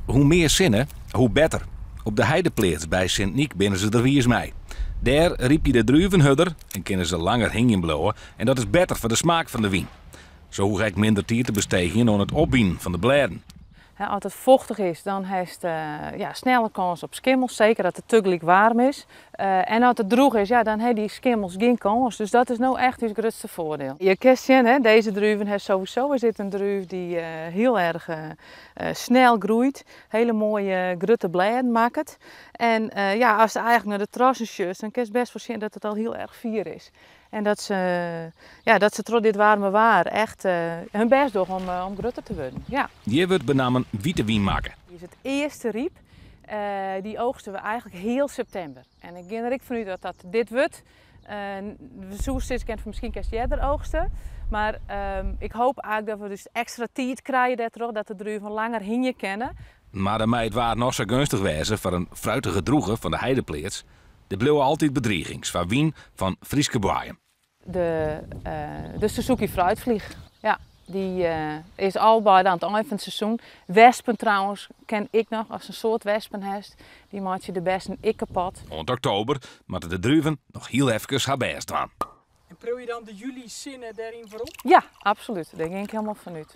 Hoe mear sinne, hoe better. Op de Heidepleats by Sint Nyk binne se der wiis mei. Dêr rypje de druven hurder en kinne se langer hingjen bliuwe en dat is better foar de smaak fan de wyn. Se hoege ek minder tiid te besteegjen oan it opbinen fan de blêden. As it fochtich is, dan hast ja, sneller kâns op skimmels, seker as it tagelyk waarm is. En as it drûch is, ja, dan ha dy skimmels gjin kâns. Dus dat is no echt ús grutste foardiel. Je kinst sjen, hè, dizze druven ha sowieso is dit in druif dy't hiel erch snel groeit, hele moaie grutte blêden makket. En ja, ast eigentlik nei de trossen sjochst, dan kinst bêst wol sjen dat it al hiel erch fier is. En dat se, ja, dat se troch dit waarme waar echt hun bêst dogge om grutter te wurden. Ja. Hjir wurdt benammen wite wyn makke. Dit is it earste ryp. Dy oogste we eigentlik heal septimber. En ik gean der ek fanút dat dat dit wurdt. We soe sizze kinne fan miskien kinst earder oogste. Mar ik hoop eigentlik dat we dus ekstra tiid krije dêrtroch, dat de druven langer hingje kinne. Mar dan mei it waar noch sa geunstich wêze foar in fruitige drûge fan de Heidepleats, der bliuwe altyd bedrigings foar wyn fan Fryske boaiem. De Suzuki fruitvlieg, ja, dy is al by oan it ein fan it seizoen. Wespen trouwens ken ik noch, ast in soad wespen hast, dy meitsje de bessen ek kapot. Oant oktober moatte de druven noch hiel efkes har bêst dwaan. En priuwe je dan de july-sinne dêryn foarop? Ja, absolút. Dêr gean ik hielendal fanút.